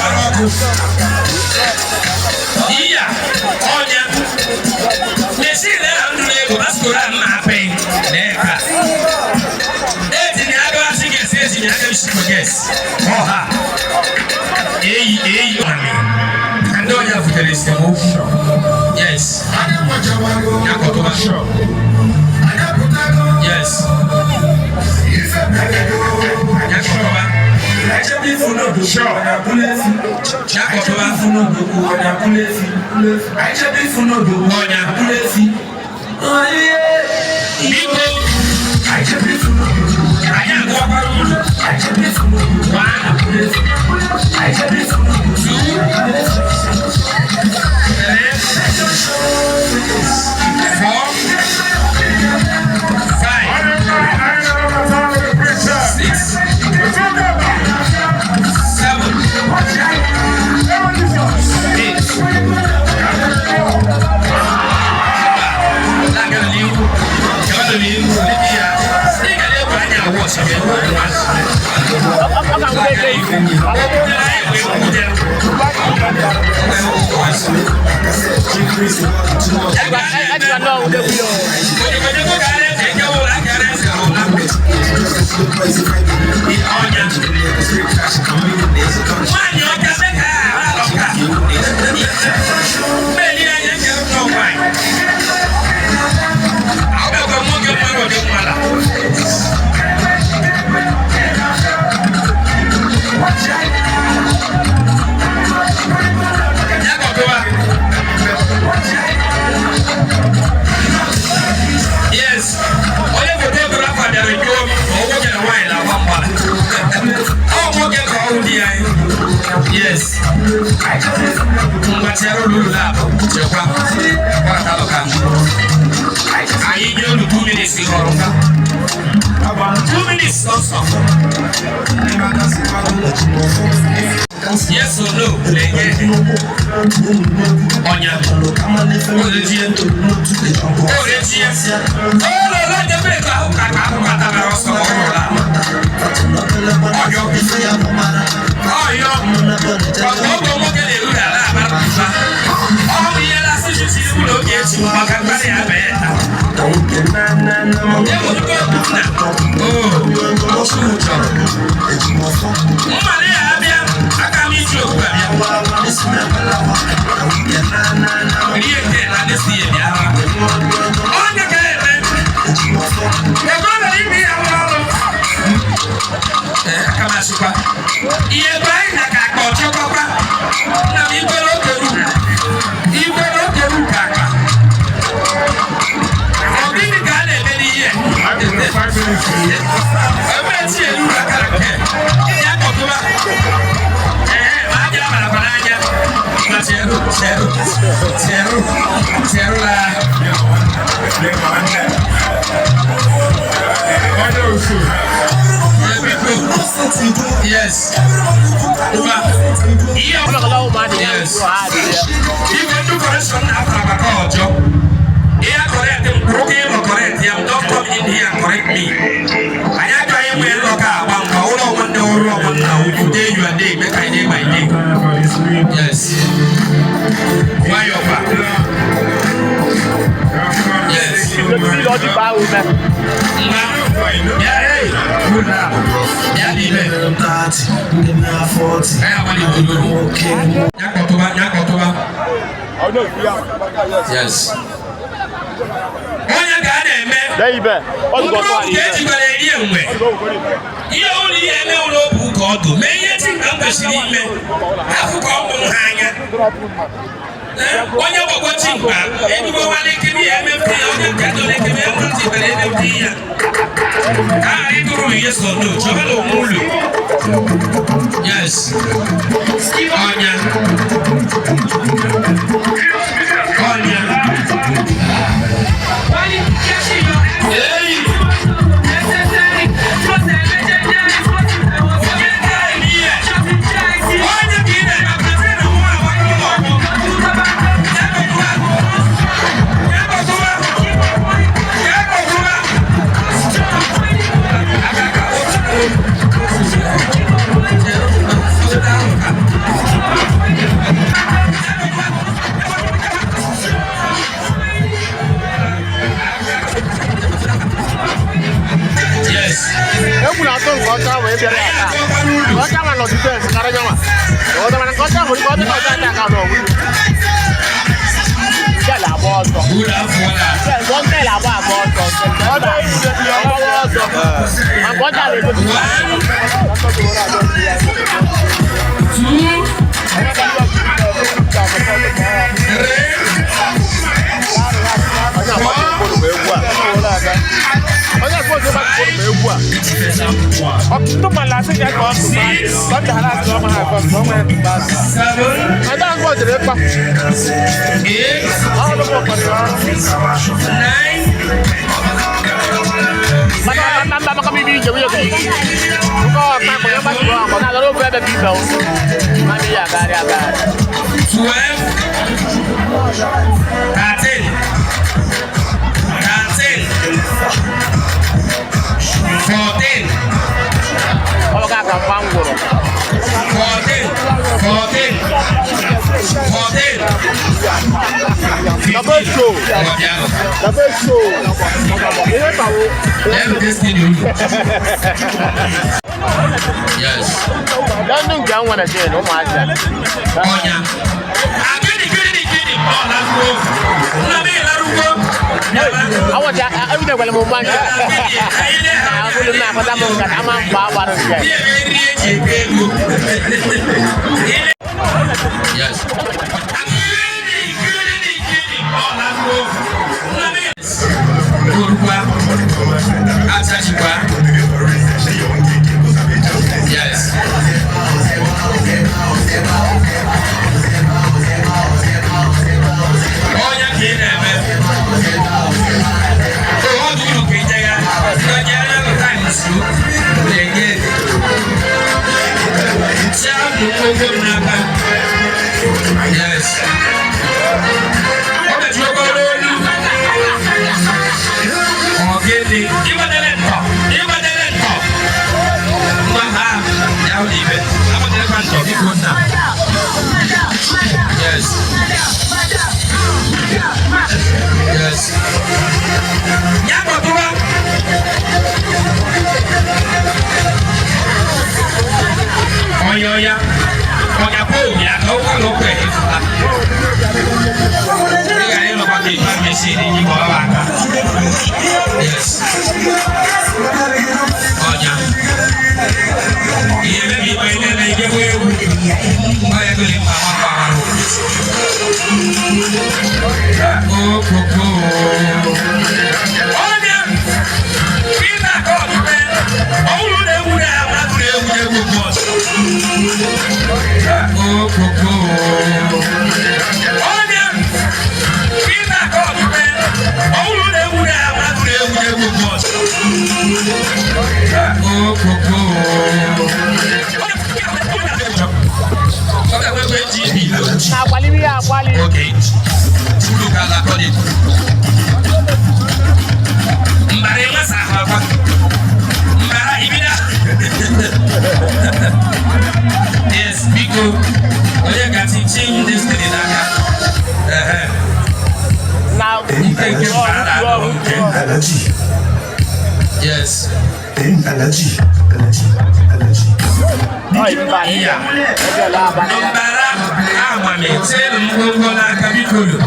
Agbara ọkụ iya ọnya machine ahụ ndụrụ ego baskoro a mma apịghị na eka etinye aka asị gesi, etinye aka isi ges ọha eyi eyi mami ka ndị ọnya butere esemokwu. Yes, ya kọtụba. Yes, ya kọtụba. Ya kọtụba. Ọnya, biko, anyị agụwakwara unu. One, two, three, four, five, six, seven, eight. Na-aga n'ihu, gaba n'ihu, ya ị ga na-egwu anya awụ ọsọ gị. Na-aga n'ihu, o butere anyị wee kwutere. Nwaanyị ọcha sị ka ahụ alọka mmeli anya nke nọ nwaanyị ahụbekwa nwoke mmadụ dị mmala. Ya kọtụwa. Yes, onye photographer bịara jụọ m ma ọ nwoke na nwaanyị na-agba mgbala. Ọ nwoke ka ọ di ya. Yes, ngwa chere ụlọ ụlọ abụ chekwa gbaratalụka anyị nye unu 2 minutes họrọ nka 2 minutes sọsọ. Yes or no na-enye ọnya orejie orejie ụlọ ụlọ ndebe ego ahụ ka ka ahụ katabara ọsọ ma ọ rụrụ ọyọ ọyọ maka oge nwoke na-eru ala abara mba ọ bụ ihe lasị chichi ụlọ oge echi maka mkparị ya bee taa enwere na o chọrọ mmalị ya abịa aka m iji okwu abịa rie nke na next year bịa onye ka eme ego na ime ya nwa ọrụ. Ee, aka m asịkwa ihe bụ anyị na ka akpa ọchọkwakwa nna m ikwere okeru ikwere okeru ka akpa ọ gịnị ka a na-eme n'ihe ebe chi elu akara nke ya kọtụba. Ee, ma aja abarakwa n'anya ma cheru cheru cheru cheru la. Yes. Ihe yes. Igwe ndị correction na-afọ maka ọjọọ. Ihe correct m kwuru ka ịnọ correct ya m, don't come in here and correct me. Anyị achọghị inwe nlọkọ agba mgba ụlọ nwanne ọrụ ọnwa nna ukwu day your day make I day my day. Yes. Nwayọọ kwa. Yes. Ngwa. Ya hey. Ya n'ime. Anyị agbali gburugburu. Ya kọtụba, ya kọtụba. Yes. Onye ka a na-eme mkpụrụ okwu ka ejikwara eri enwe ihe ụlọ ihe eme ụlọ okwu ka ọ dụ mee ihe chi ka m kwesịrị ime afụ ka ọ mụrụ ha anya. Onye gbogbo chi mkpa ebubo nwale kebe ya emepụta ya onye nke dole kebe ya mụrụ tikwara emepụta ya ka a ghara ịtụrụ ihe so no chọba na onwe ụlọ. Yes, ọnya ọnya. Ei! Onye ka ị na-eme na nwa agbara ụlọ ọgwụ. Ya kọtụba. Ya kọtụba. Ya kọtụba. Aka aka. Uru afụọla. One, two, three, seven, eight, nine, 12, 13, 13, 14, 14, 14, 14, 15. Let this thing you. Yes. Ọnya. Agịnị gịnị gịnị ọ laruo. Nna m ịlarugo. Ihe eri eji eke ego. Yes. Gịnị gịnị gịnị ọ laruo. Nna m Orukwa. Achachikwa. Yes. Ọnya ka ị na-eme. Ọ dị uru ka ije ya. Onye ahụ times two. Na-enye. Chia nnukwu m n'aka. Yes. Ọ mechiri n'olu. Ọ gịnị? Ịgbadere ntọ. Ịgbadere ntọ. Ngwa ha. Ya hụ na ibe. Agbadere ntọ biko nna. Yes. Yes. Ya kpọtụwa. Ọya ọya. Ọya poo ya ka ụkwụ na ụkwụ ehefụta. Ị ga ịnọkwa ka ịkpa meshin iji ka ọ aka. Yes. Ọya. Ihe mebi ikpe na-eme ike bụ egwu. Ọya gịnị mkpa nwa mkpa Okoko. Ọnya. Peter Kọkpe. Ọwụrụ na-egwu na amadụ na-egwu egwu bọs. Okoko. Ọnya. Peter Kọkpe. Ọwụrụ na-egwu na amadụ na-egwu egwu bọs. Okoko. Ọ ga-enwekwa GB. Okay. Ulu ka la kọ́ ni. Mbara enwe sa ahụ akwa. Mbara ibida. Yes, biko. Onye ga teaching this thing n'aka. Ehe. Nke nke mbara na-adọ nke. Yes. Iya. Mbara amami tielu ngwongwo n'aka biko yo.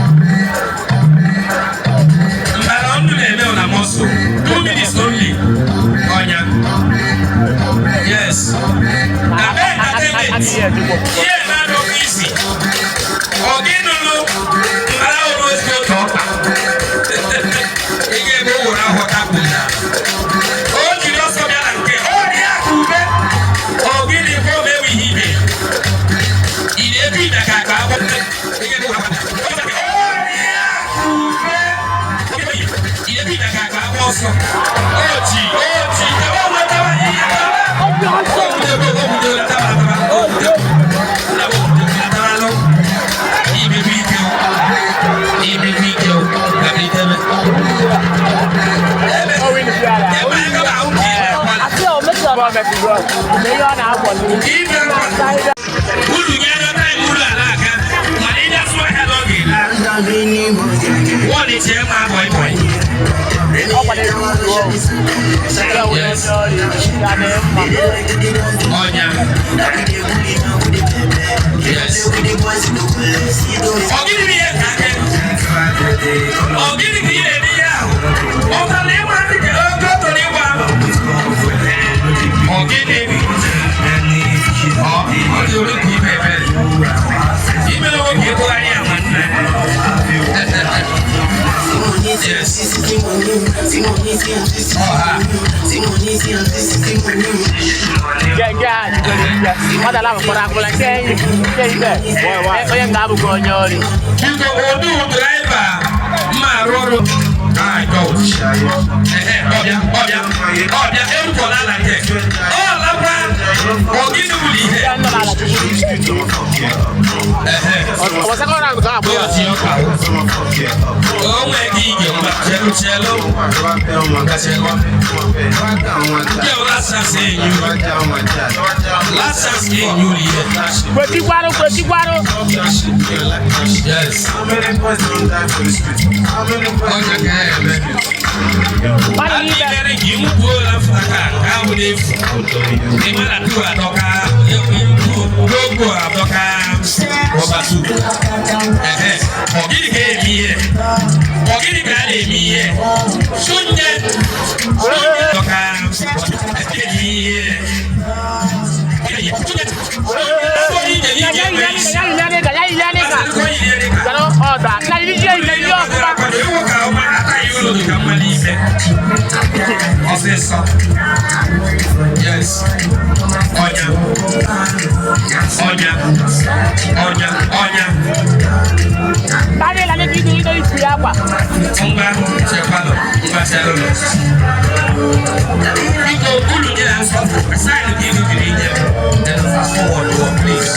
Mbara ọnụ na-eme na mọsụ. 2 minutes only. Ọnya. Yes. Na be entertainment. Ihe na-adọkwa isi. Ọ gị nụlụ mbara ọrụ ezi otu ọkpa. Ị ga-ebe o were ahụ tapụ na. O jiri ọsọ bịa na nke. Ọ dị akụ ube. Ọ gịnị ka o mewe ihe ibe? Ị na-ebi ibe ka akpa agbọ. Ị ga-ebe o were ahụ tapụ. Ọ dị akụ ube. Ị na-ebi ibe ka akpa agbọ ọsọ. Oji, oji, tawa ụlọ tawa ihe tawa. Obudo, obudo, tawa, tawa. Obudo. Obudo, tawa lọ. Imebi ike o. Imebi ike o. Gabilitebe. Ebe, ebe aka bụ ahụ ka ị na-akwala. Uru nyere taịm uru ala aka mana ịbịa sụọ ahịa n'oge laa. Wọ́n ní tiẹ̀ máa bọ̀ ìbọ̀ yìí. Yes. Ọnya. Yes. Ọ gịnị bụ ihe ka aka? Ọ gịnị ka ị na-eme ihe ahụ? Ọ tara ịgba dị ka oge ọ tọrọ ịgba. Ọ gịnị? Ọ dị ole ka ime ebere. Ime onwe ka ịtụgharị ya nwanne. Yes. Ọha. Nwata la kpọrọ akpọrọ nke enyi nke ibe onye nga abụghị onye ori. Biko, odu driver mma arụ ọrụ. Ah, God. Ehe, ọbịa, ọbịa, ọbịa, erukọla ala nke. Ọ lakwa, ọ gịnị wuli ihe? Ya nọ n'ala tupu. Ehe. Ọ second round ka abụọ. Yóò ti ọkà. O nwee gị ige mgba chelu chelu. Chelu. Nke o last chance enyu. Last chance ka enyu uli ihe. Kwetikwarụ kwetikwarụ. Yes. Ọnya ka ya eme. Mmadụ Abi niile. mere gị mkpuo la fụta ka ahụ n'efu. Ị ma na tu adọka, gbogbo adọka ọbatu. Ehe. Ọ gịnị ka eme ihe? Ọ gịnị ka a na-eme ihe? Sunye. Sunye dọka eme ihe. Sunye. Ya ya ya ya ya ya ya ya ya. Karo ọda. Na iri ji iri iri ọfụma. Ewu ka ọma ata ya ụlọ gị ka mmadụ ife. Ọsịsọ. Yes. Ọnya. Ọnya. Ọnya. Ọnya. Tani la ne bi ni isi akwa. Ngwa chekwanụ. Ngwa chelụnụ. Biko, unu nye ya nsọpụ. Sign ka unu jiri nye. Then fast forward, oh, please.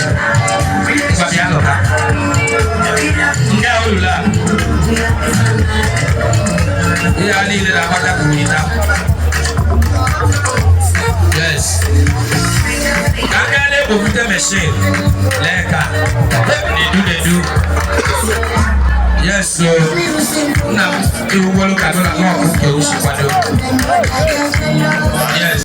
Ngwa bịa lọta. Ndị a olulu a. Ihe a niile na-agbata kwurịta. Yes. Ka a gaa na-ebupụta machine. Lee ka. Na-edu na-edu. Yes, so nna m iwugwolu ka gụ na nọọkụ nke usi kwado. Yes.